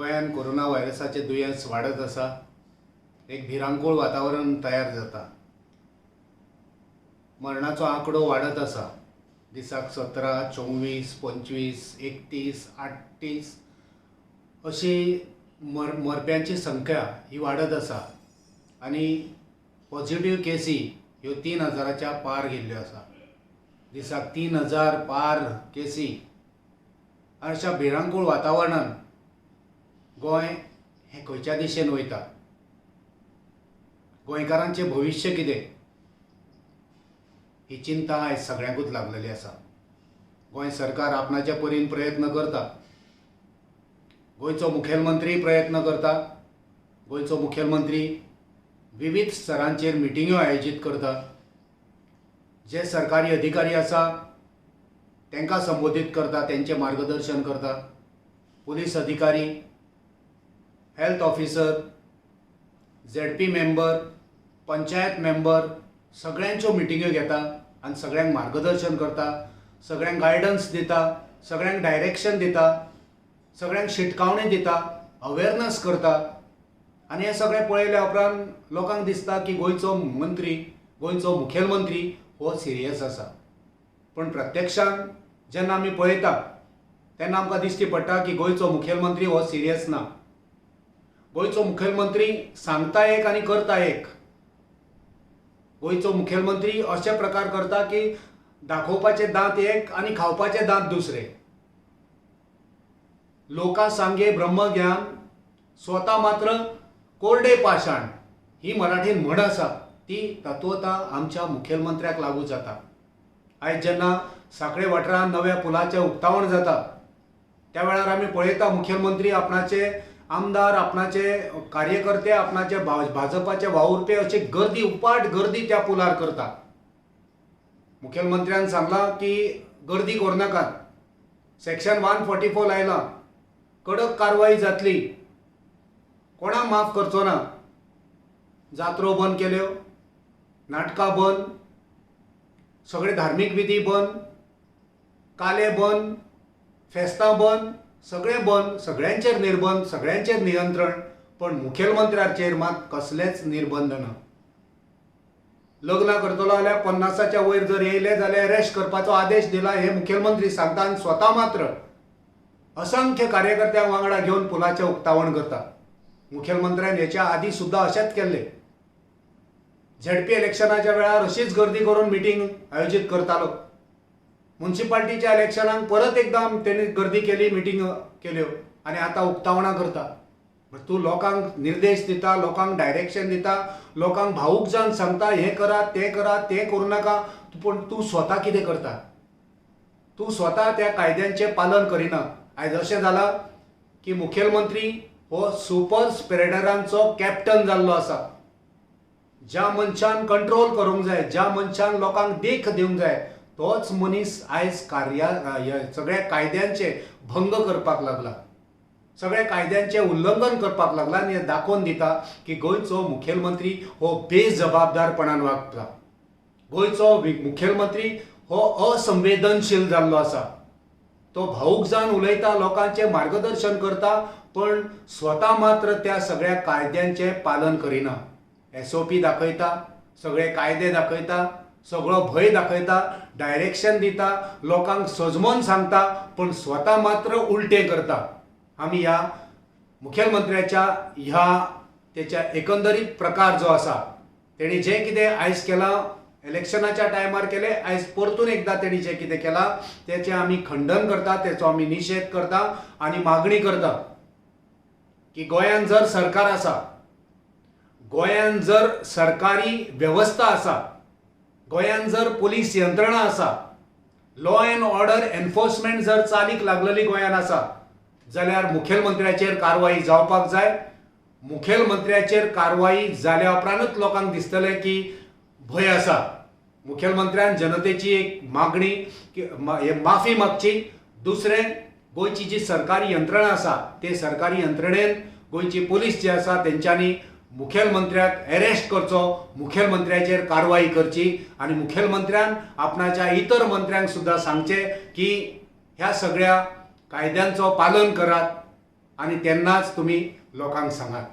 गोंयांत कोरोना व्हायरसाचें दुयेंस वाडत आसा. एक भिरांकूळ वातावरण तयार जाता. मरणाचो आंकडो वाडत आसा. दिसाक 17, 24, 25, 31, 38 अशी मरप्यांची संख्या ही वाडत आसा आनी पॉझिटीव केसी ह्यो 3000च्या पार गेल्ल्यो आसा. दिसाक 3000 पार केसी. अशा भिरांकूळ वातावरणांत गोंय हें खंयच्या दिशेन वयता? गोंयकारांचें भविश्य कितें? ही चिंता आयज सगळ्यांकूच लागलेली आसा. गोंय सरकार आपणाच्या परीन प्रयत्न करता, गोंयचो मुखेलमंत्री प्रयत्न करता, गोंयचो मुखेलमंत्री विविध स्तरांचेर मिटिंग्यो आयोजीत करता, जे सरकारी अधिकारी आसा तांकां संबोधीत करता, तेंचें मार्गदर्शन करता, पुलीस अधिकारी, health officer, ZP member, panchayat member सगळ्यांच्यो मिटिंग्यो घेता आनी सगळ्यांक मार्गदर्शन करता, सगळ्यांक गायडन्स दिता, सगळ्यांक डायरेक्शन दिता, सगळ्यांक शिटकावणी दिता, अवेरनस करता. आनी हें सगळें पळयल्या उपरांत लोकांक दिसता की गोंयचो मंत्री, गोंयचो मुखेलमंत्री हो सिरियस आसा. पूण प्रत्यक्षान जेन्ना आमी पळयता तेन्ना आमकां दिश्टी पडटा की गोंयचो मुखेलमंत्री हो सिरियस ना. गोंयचो मुखेलमंत्री सांगता एक आनी करता एक. गोंयचो मुखेलमंत्री अशे प्रकार करता की दाखोवपाचे दांत एक आनी खावपाचे दांत दुसरे. लोका सांगे ब्रह्मज्ञान, स्वता मात्र कोरडे पाषाण ही मराठीन म्हण आसा, ती तत्वता आमच्या मुखेलमंत्र्याक लागू जाता. आयज जेन्ना सांखळे वाठारांत नव्या पुलाचें उक्तावण जाता त्या वेळार आमी पळयता मुखेलमंत्री आपणाचे आमदार, आपणाचे कार्यकर्ते, आपणाचे भाजपाचे वावुरपे अशी गर्दी, उपाट गर्दी त्या पुलार करता. मुखेलमंत्र्यान सांगलां की गर्दी करूं नाकात, सेक्शन 144 लायलां, कडक कारवाय जातली, कोणाक माफ करचो ना. जात्रो बंद केल्यो, नाटकां बंद, सगळे धार्मीक विधी बंद, काले बंद, फेस्तां बंद, सगळें बंद, सगळ्यांचेर निर्बंध, सगळ्यांचेर नियंत्रण, पण मुखेलमंत्र्याचेर मात कसलेच निर्बंध ना. लग्नां करतलो जाल्यार 50च्या वयर जर येयले जाल्यार अरेस्ट करपाचो आदेश दिला हे मुखेलमंत्री सांगता आनी स्वता मात्र असंख्य कार्यकर्त्यांक वांगडा घेवन पुलाचें उक्तावण करता. मुखेलमंत्र्यान हेच्या आदी सुद्दां अशेंच केल्लें. झेडपी इलेक्शनाच्या वेळार अशीच गर्दी करून मिटींग आयोजीत करतालो. मुन्सिपाल्टीच्या इलेक्शनाक परत एकदां तेणी गर्दी केली, मिटींग केल्यो आनी आतां उक्तावणां करता. तूं लोकांक निर्देश दिता, लोकांक डायरेक्शन दिता, लोकांक भावूक जावन सांगता हें करात, तें करात, तें करूं नाका, पूण तूं स्वता कितें करता? तूं स्वता त्या कायद्यांचें पालन करिना. आयज अशें जालां की मुखेलमंत्री हो सुपर स्प्रेडरांचो कॅप्टन जाल्लो आसा. ज्या मनशान कंट्रोल करूंक जाय, ज्या मनशान लोकांक देख दिवंक जाय, तोच मनीस आयज कार्या सगळ्या कायद्यांचे भंग करपाक लागला, सगळ्या कायद्यांचें उल्लंघन करपाक लागला आनी हें दाखोवन दिता की गोंयचो मुखेलमंत्री हो बेजबाबदारपणान वागता. गोंयचो मुखेलमंत्री हो असंवेदनशील जाल्लो आसा. तो भावूक जावन उलयता, लोकांचें मार्गदर्शन करता, पण स्वता मात्र त्या सगळ्या कायद्यांचें पालन करिना. एसओपी दाखयता, सगळे कायदे दाखयता, सगळो भंय दाखयता, डायरेक्शन दिता, लोकांक सजमोन सांगता, पूण स्वता मात्र उलटें करता. आमी ह्या मुखेलमंत्र्याच्या ह्या तेच्या एकंदरीत प्रकार जो आसा, तेणी जें कितें आयज केलां, इलेक्शनाच्या टायमार केलें, आयज परतून एकदां तेणी जें कितें केलां तेचें आमी खंडन करता, तेचो आमी निशेध करता आनी मागणी करता की गोंयांत जर सरकार आसा, गोंयांत जर सरकारी वेवस्था आसा, गोंयांत जर पुलीस यंत्रणा आसा, लॉ एन्ड ऑर्डर एनफोर्समेंट जर चालीक लागलेली गोंयांत आसा जाल्यार मुखेलमंत्र्याचेर कारवाई जावपाक जाय. मुखेलमंत्र्याचेर कारवाई जाल्या उपरांतूच लोकांक दिसतलें की भंय आसा. मुखेलमंत्र्यान जनतेची एक मागणी की माफी मागची. दुसरें, गोंयची जी सरकारी यंत्रणा आसा ते सरकारी यंत्रणेन गोंयची पुलीस जी आसा तेंच्यांनी मुखेलमंत्र्याक अरेस्ट करचो, मुखेलमंत्र्याचेर कारवाई करची आनी मुखेलमंत्र्यान आपणाच्या इतर मंत्र्यांक सुद्दां सांगचें की ह्या सगळ्या कायद्यांचो पालन करात. आनी तेन्नाच तुमी लोकांक सांगात.